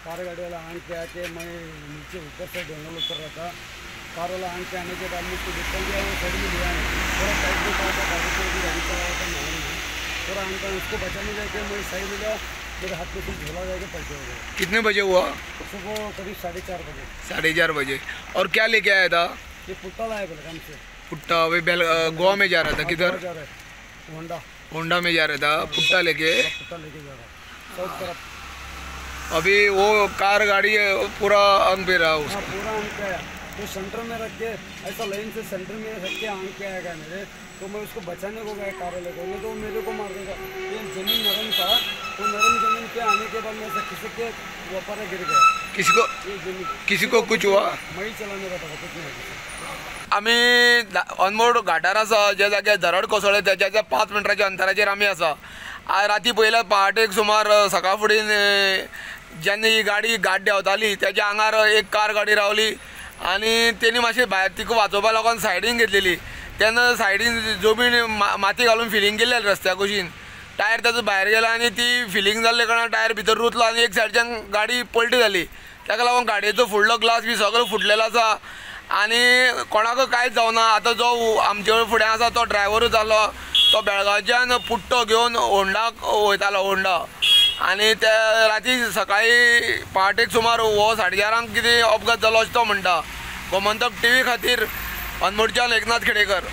Car गाड़ी वाला आंख पे आके मैं नीचे ऊपर से डोंगल उतर रहा था। कार वाला आंख पे आने के बाद मुझको डिस्टेंस दिया, वो साइड में लिया नहीं, थोड़ा साइड में था, गाड़ी को भी गाड़ी चला रहा था मालूम नहीं, थोड़ा आंख का उसको बचाने जाके मैं साइड में गया, मेरे हाथ में कुछ झोला जाके पलटे हो गया। कितने बजे हुआ? सुबह करीब 4:30 बजे। 4:30 बजे। और क्या लेके आया था? ये पुट्टा लाया बेलगाम से। पुट्टा वही गोवा में जा रहा था? किधर? होंडा। होंडा में जा रहा था पुट्टा लेके? पुट्टा लेके जा रहा साउथ तरफ। अभी वो कार गाड़ी पूरा अंग पे रहा उसका? पूरा अंग पे आया, तो सेंटर में रख के ऐसा लाइन से सेंटर में रख के अंग पे आएगा मेरे, तो मैं उसको बचाने को गया कार वाले को, नहीं तो वो मेरे को मार देगा। ये ज़मीन नरम था, तो नरम ज़मीन पे आने के बाद मैं ऐसा खिसक के वो पर गिर गया। किसी को ये ज़मीन किसी को कुछ हुआ? मैं ही चलाने का था, कुछ नहीं। आमी अनमोड घाटार आसा, ज्या जाग्यार धरड कोसळ्ळें तेच्या 5 मिनटाच्या अंतराचेर आमी आसा। आज राती पयल्या पहाटेक सुमार सकाळ फुडें जेन्ना ही गाडी घाट देंवताली तेच्या आंगार एक कार गाडी रावली आनी तेणी मातशें भायर तिका वाचोवपा लागून सायडीन घेतलेली। तेन्ना सायडीन जमीन माती घालून फिलींग केल्ली रस्त्या कुशीन, टायर ताजो भायर गेला आनी ती फिलींग जाल्ले कारणान टायर भितर रुतलो आनी एक सायडच्यान गाडी पलटी जाली। ताका लागून गाडयेचो फुडलो ग्लास बी सगळो फुटलेलो आसा आनी कोणाक कांयच जावना। आतां जो आमचे फुडें आसा तो ड्रायव्हरूच जालो, तो बेळगांवच्यान पुट्टो घेवन होंडाक वयतालो, होंडा। आनी ते राती सकाळी पहाटेक सुमार हो 4:30 कितें अपघात जालो अशें तो म्हणटा। गोमंतक टीव्ही खातीर अनमोडच्यान एकनाथ खेडेकर।